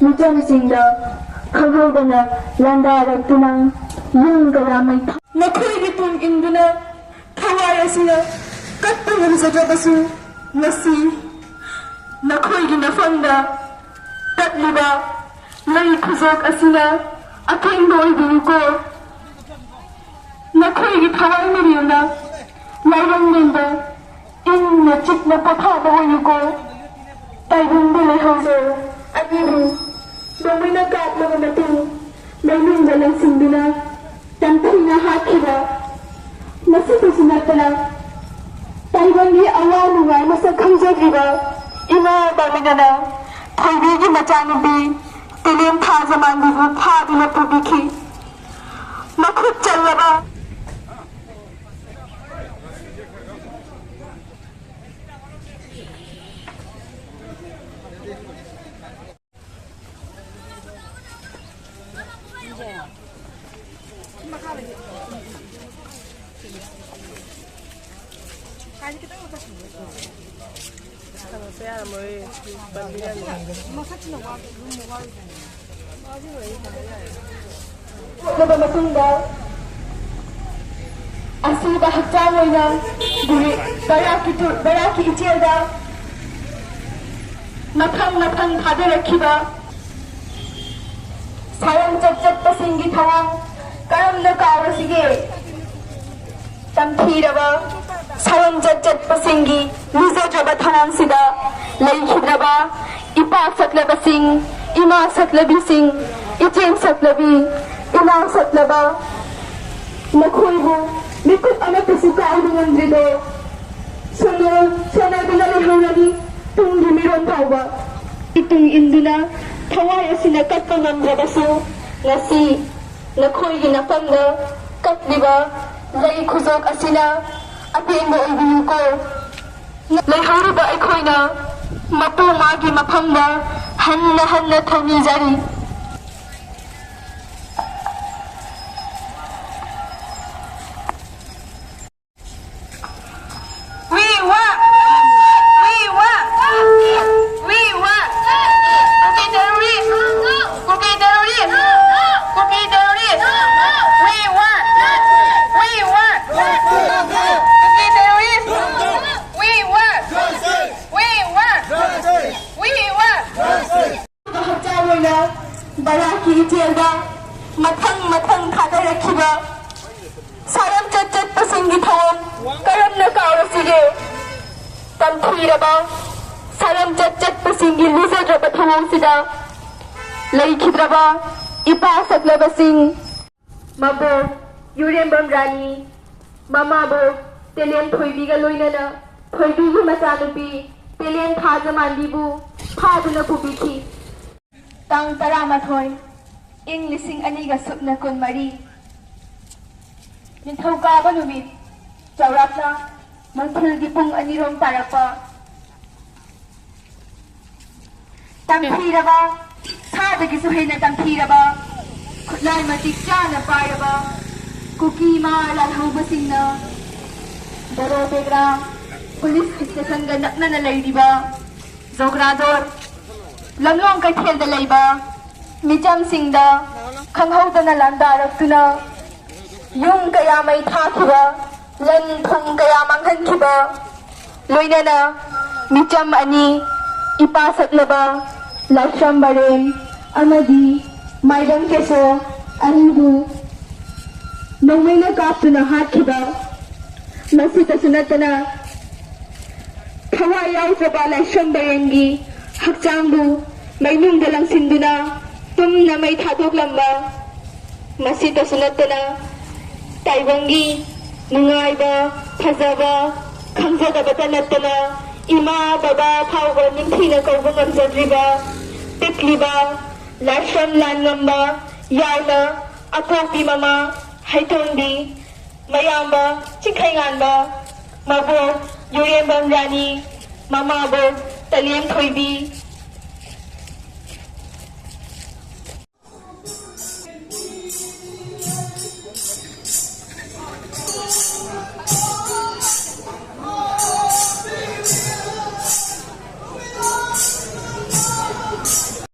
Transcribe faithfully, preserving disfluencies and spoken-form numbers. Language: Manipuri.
ꯃꯤꯆꯝꯁꯤꯡꯗ ꯈꯪꯍꯧꯗꯅ ꯂꯥꯟꯗꯥꯔꯛꯇꯨꯅ ꯌꯨꯝ ꯀꯌꯥ ꯃꯩ ꯊꯥ-, ꯅꯈꯣꯏꯒꯤ ꯇꯨꯡ ꯏꯟꯗꯨꯅ ꯊꯋꯥꯏ ꯑꯁꯤꯅ ꯀꯠꯄ ꯉꯝꯖꯗ꯭ꯔꯕꯁꯨ, ꯉꯁꯤ ꯅꯈꯣꯏꯒꯤ ꯃꯐꯝꯗ ꯀꯠꯂꯤꯕ ꯂꯩ ꯈꯨꯖꯣꯛ ꯑꯁꯤꯅ ꯑꯊꯦꯡꯕ ꯑꯣꯏꯕꯤꯌꯨꯀꯣ꯫ ꯅꯈꯣꯏꯒꯤ ꯊꯋꯥꯏ ꯃꯔꯤꯜꯅ ꯂꯥꯏꯔꯪꯂꯦꯟꯗ ꯏꯪꯅ ꯆꯤꯛꯅ ꯄꯣꯊꯥꯕ ꯑꯣꯏꯌꯨꯀꯣ꯫ ꯇꯥꯏꯕꯪꯗ ꯂꯩꯍꯧꯔꯣ꯫ ꯑꯅꯤꯕꯨ ꯅꯣꯡꯃꯩꯅ ꯀꯥꯞꯂꯕ ꯃꯇꯨꯡ ꯂꯩꯅꯨꯡꯗ ꯂꯪꯁꯤꯟꯗꯨꯅ ꯇꯝꯊꯤꯅ ꯍꯥꯠꯈꯤꯕ, ꯃꯁꯤꯇꯁꯨ ꯅꯠꯇꯅ ꯇꯥꯏꯕꯪꯒꯤ ꯑꯋꯥ ꯅꯨꯡꯉꯥꯏ ꯃꯁꯛ ꯈꯪꯖꯗ꯭ꯔꯤꯕ ꯏꯃꯥ ꯕꯥꯃꯤꯅꯅ ꯊꯣꯏꯕꯤꯒꯤ ꯃꯆꯥꯅꯨꯄꯤ ꯇꯦꯂꯦꯟ ꯊꯥꯖꯃꯥꯟꯕꯤꯕꯨ ꯐꯥꯗꯨꯅ ꯄꯨꯕꯤꯈꯤ꯫ ꯃꯈꯨꯠ ꯆꯜꯂꯕ ꯊꯣꯛꯂꯕ ꯃꯇꯨꯡꯗ ꯑꯁꯤꯕ ꯍꯛꯆꯥꯡ ꯑꯣꯏꯅ ꯒꯨꯔꯤ ꯕꯔꯥꯛꯀꯤ ꯇꯨ-, ꯕꯔꯥꯛꯀꯤ ꯏꯆꯦꯜꯗ ꯃꯊꯪ ꯃꯊꯪ ꯊꯥꯗꯔꯛꯈꯤꯕ ꯁꯥꯔꯝ ꯆꯠ ꯆꯠꯄꯁꯤꯡꯒꯤ ꯊꯧꯑꯣꯡ ꯀꯔꯝꯅ ꯀꯥꯎꯔꯁꯤꯒꯦ? ꯇꯝꯊꯤꯔꯕ ꯁꯥꯔꯝ ꯆꯠ ꯆꯠꯄꯁꯤꯡꯒꯤ ꯂꯨꯖꯗ꯭ꯔꯕ ꯊꯧꯑꯣꯡꯁꯤꯗ ꯂꯩꯈꯤꯗ꯭ꯔꯕ ꯏꯄꯥ ꯁꯛꯂꯕꯁꯤꯡ, ꯏꯃꯥ ꯁꯛꯂꯕꯤꯁꯤꯡ, ꯏꯆꯦꯟ ꯁꯛꯂꯕꯤ, ꯏꯅꯥꯎ ꯁꯛꯂꯕ ꯅꯈꯣꯏꯕꯨ ꯃꯤꯀꯨꯞ ꯑꯃꯠꯇꯁꯨ ꯀꯥꯎꯕ ꯉꯝꯗ꯭ꯔꯤꯗꯣ꯫ ꯁꯣꯅꯣ-, ꯁꯣꯟꯅꯗꯨꯅ ꯂꯩꯍꯧꯔꯅꯤ ꯇꯨꯡꯒꯤ ꯃꯤꯔꯣꯜ ꯐꯥꯎꯕ꯫ ꯇꯨꯡ ꯏꯟꯗꯨꯅ ꯊꯋꯥꯏ ꯑꯁꯤꯅ ꯀꯠꯄ ꯉꯝꯗ꯭ꯔꯕꯁꯨ, ꯉꯁꯤ ꯅꯈꯣꯏꯒꯤ ꯅꯐꯝꯗ ꯀꯠꯂꯤꯕ ꯂꯩ ꯈꯨꯖꯣꯛ ꯑꯁꯤꯅ ꯑꯄꯦꯟꯕ ꯑꯣꯏꯕꯤꯌꯨꯀꯣ꯫ ꯂꯩꯍꯧꯔꯤꯕ ꯑꯩꯈꯣꯏꯅ ꯃꯄꯨ ꯃꯥꯒꯤ ꯃꯐꯝꯗ ꯍꯟꯅ ꯍꯟꯅ ꯊꯧꯅꯤꯖꯔꯤ꯫ We want, we want, we want legendary ꯄꯔꯥꯀꯤ ꯏꯆꯦꯜꯗ ꯃꯊꯪ ꯃꯊꯪ ꯊꯥꯗꯔꯛꯈꯤꯕ ꯁꯥꯔꯝꯆꯠ ꯆꯠꯄꯁꯤꯡꯒꯤ ꯊꯧꯑꯣꯡ ꯀꯔꯝꯅ ꯀꯥꯎꯔꯁꯤꯒꯦ? ꯇꯝꯊꯤꯔꯕ ꯁꯥꯔꯝꯆꯠ ꯆꯠꯄꯁꯤꯡꯒꯤ ꯂꯨꯖꯗ꯭ꯔꯕ ꯊꯧꯑꯣꯡꯁꯤꯗ ꯂꯩꯈꯤꯗ꯭ꯔꯕ ꯏꯄꯥ ꯁꯛꯂꯕꯁꯤꯡ, ꯃꯕꯣꯛ ꯌꯨꯔꯦꯝꯕꯝ ꯔꯥꯅꯤ, ꯃꯃꯥꯕꯣꯛ ꯇꯦꯂꯦꯝ ꯊꯣꯏꯕꯤꯒ ꯂꯣꯏꯅꯅ ꯊꯣꯏꯕꯤꯒꯤ ꯃꯆꯥꯅꯨꯄꯤ ꯇꯦꯂꯦꯝ ꯊꯥꯖꯃꯥꯟꯕꯤꯕꯨ ꯐꯥꯗꯨꯅ ꯄꯨꯕꯤꯈꯤ꯫ ꯇꯥꯡ ꯇꯔꯥꯃꯥꯊꯣꯏ, ꯏꯪ ꯂꯤꯁꯤꯡ ꯑꯅꯤꯒ ꯁꯨꯞꯅ ꯀꯨꯟꯃꯔꯤ, ꯅꯤꯡꯊꯧꯀꯥꯕ ꯅꯨꯃꯤꯠ, ꯆꯥꯎꯔꯥꯛꯅ ꯅꯨꯡꯊꯤꯜꯒꯤ ꯄꯨꯡ ꯑꯅꯤꯔꯣꯝ ꯇꯥꯔꯛꯄ꯫ ꯇꯝꯊꯤꯔꯕ, ꯁꯥꯗꯒꯤꯁꯨ ꯍꯦꯟꯅ ꯇꯝꯊꯤꯔꯕ, ꯈꯨꯠꯂꯥꯏ ꯃꯇꯤꯛ ꯆꯥꯅ ꯄꯥꯏꯔꯕ ꯀꯨꯀꯤ ꯏꯃꯥ ꯂꯥꯜꯍꯧꯕꯁꯤꯡꯅ ꯕꯣꯔꯣ ꯕꯦꯒ꯭ꯔꯥ ꯄꯨꯂꯤꯁ ꯏꯁꯇꯦꯁꯟꯒ ꯅꯛꯅꯅ ꯂꯩꯔꯤꯕ ꯖꯣꯒ꯭ꯔꯥꯗꯣꯔ ꯂꯝꯂꯣꯡ ꯀꯩꯊꯦꯜꯗ ꯂꯩꯕ ꯃꯤꯆꯝꯁꯤꯡꯗ ꯈꯪꯍꯧꯗꯅ ꯂꯥꯟꯗꯥꯔꯛꯇꯨꯅ ꯌꯨꯝ ꯀꯌꯥ ꯃꯩ ꯊꯥꯈꯤꯕ, ꯂꯟ ꯊꯨꯝ ꯀꯌꯥ ꯃꯥꯡꯍꯟꯈꯤꯕ, ꯂꯣꯏꯅꯅ ꯃꯤꯆꯝ ꯑꯅꯤ, ꯏꯄꯥ ꯁꯛꯂꯕ ꯂꯥꯏꯁ꯭ꯔꯝ ꯕꯔꯦꯟ ꯑꯃꯗꯤ ꯃꯥꯏꯕꯝ ꯀꯦꯁꯣ ꯑꯅꯤꯕꯨ ꯅꯣꯡꯃꯩꯅ ꯀꯥꯞꯇꯨꯅ ꯍꯥꯠꯈꯤꯕ꯫ ꯃꯁꯤꯇꯁꯨ ꯅꯠꯇꯅ ꯊꯋꯥꯏ ꯌꯥꯎꯖꯕ ꯂꯥꯏꯁ꯭ꯔꯝ ꯕꯔꯦꯟꯒꯤ ꯍꯛꯆꯥꯡꯕꯨ ꯃꯩꯅꯨꯡꯗ ꯂꯪꯁꯤꯟꯗꯨꯅ ꯇꯨꯝꯅ ꯃꯩ ꯊꯥꯗꯣꯛꯂꯝꯕ꯫ ꯃꯁꯤꯇꯁꯨ ꯅꯠꯇꯅ ꯇꯥꯏꯕꯪꯒꯤ ꯅꯨꯡꯉꯥꯏꯕ, ꯐꯖꯕ ꯈꯪꯖꯗꯕꯇ ꯅꯠꯇꯅ ꯏꯃꯥ ꯕꯕꯥ ꯐꯥꯎꯕ ꯅꯤꯡꯊꯤꯅ ꯀꯧꯕ ꯉꯝꯖꯗ꯭ꯔꯤꯕ ꯄꯤꯛꯂꯤꯕ ꯂꯥꯏꯁ꯭ꯔꯝ ꯂꯥꯟꯉꯝꯕ ꯌꯥꯎꯅ ꯑꯄꯣꯛꯄꯤ ꯃꯃꯥ ꯍꯩꯇꯣꯟꯕꯤ, ꯃꯌꯥꯝꯕ ꯆꯤꯡꯈꯩꯉꯥꯟꯕ, ꯃꯕꯣꯛ ꯌꯨꯔꯦꯝꯕꯝ ꯔꯥꯅꯤ, ꯃꯃꯥꯕꯣꯛ ꯇꯂꯦꯝ ꯊꯣꯏꯕꯤ,